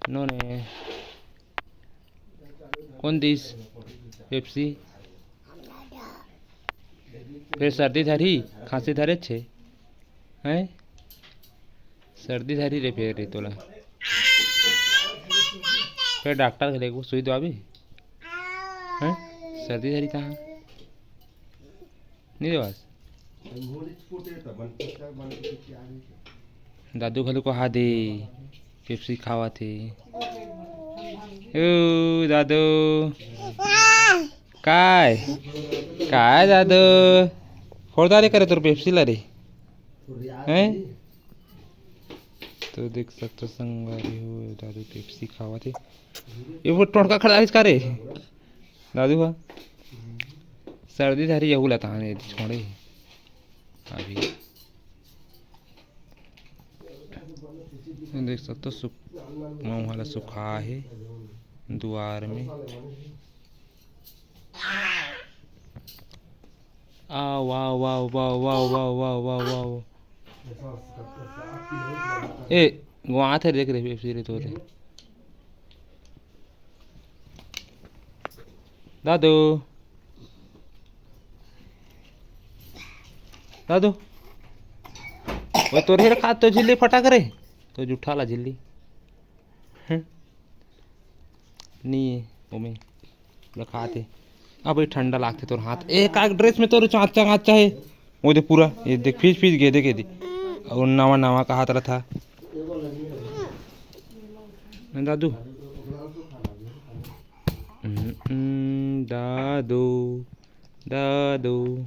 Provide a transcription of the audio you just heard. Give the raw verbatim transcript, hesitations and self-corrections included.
नो ने। Cone this? Pepsi. फेर सर्दी धरही, खांसी धरेच हे। हैं? सर्दी धरही रे फेर रे तोला। फेर डॉक्टर के लेगबो, सुई दवाबी। हैं? सर्दी धरही तहां। नहीं देवास। दादू घलो कहा दे, पेप्सी खावत हे। ओ दादू, काय? काय दादू? फोड़ डाले करे तोर पेप्सी ला रे। हैं? तो देख सकथो संगवारी हो, दादू पेप्सी खावत हे। ये वो टोटका खड़ा हे इसका रे। दादू हा सर्दी धरही, यहू ला तहां छोड़े अभी। देख सकथो सुख, मऊहा ला सुखा हे दुवार में। आ, वाह, वाह, वाह, वाह, वाह, वाह, वाह, वाह। ए, वो आथे, देख रे, पेप्सी रे तोरे। दादू, दादू, वो तोरे हे रे, खा तो झिल्ली फटा करे, तो जूठा ला झिल्ली। हम्म। नहीं है, वो में रखा थे। अब ये ठंडा लागथे तोर हाथ। ए, का ड्रेस में तोर चाचा, चाचा हे। वो दे पूरा, ये देख, फीस, फीस गे, देखे दी। और नवा, नवा का हाथ रहा था। दादू। हम्म, हम्म, दादू, दादू।